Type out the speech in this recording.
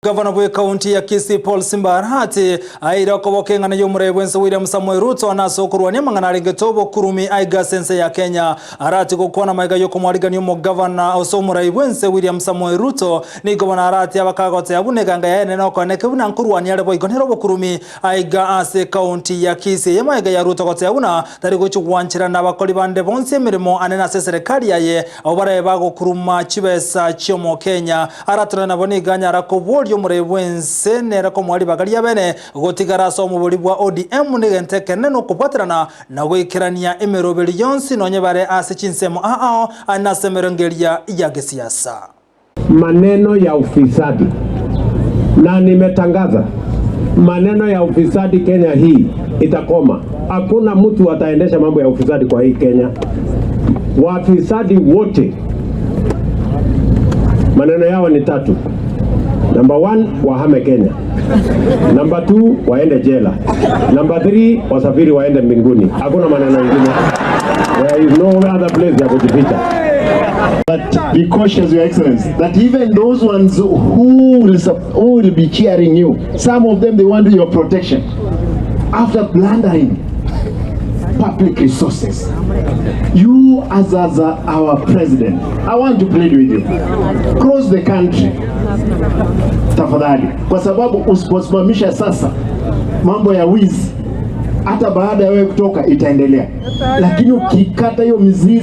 Gavana bw'ekaunti ya Kisii Paul Simba Arati aeire okoboka eng'ana y'omorai bw'ense William Samoei Ruto na ase okorwania amang'ana arengete obokurumi aiga ase ense ya Kenya. Arati gokwana magega y'okomwarigania omogavana ase omorai bw'ense William Samoei Ruto nigo bono Arati abakagoteba buna eganga yaye enene okoeneke buna nkorwania are boigo nere obokurumi aiga ase ekaunti ya Kisii. Eye magega ya Ruto goteba buna tari gochia gwancherana abakori bande bonsi emeremo anene ase eserekari yaye abwo barabe bagokuruma chibesa chi'omokenya. Aratore nabo nigo anyara koboria omorei bw'ense nere komoa ribaga riabene gotigara ase omobori bwa ODM negento ekenene nokobwaterana na goikerania emeroberi yonsi nonye bare ase chinsemo ao ao ande ase emerengo eria ya gesiasa. Maneno ya ufisadi na nimetangaza maneno ya ufisadi Kenya hii itakoma. Hakuna mtu ataendesha mambo ya ufisadi kwa hii Kenya. Wafisadi wote maneno yao ni tatu. Number one, wahame Kenya. Number two, waende jela. Number three, wasafiri waende mbinguni. Hakuna maneno mengine. There is no other place ya kujificha. But be cautious, Your Excellency, that even those ones who will, who will be cheering you, some of them they want your protection. After plundering public resources, you as, as uh, our president, I want to plead with you, cross the country tafadhali, kwa sababu usiposimamisha sasa mambo ya wizi, hata baada ya wewe kutoka itaendelea, lakini ukikata hiyo mizizi.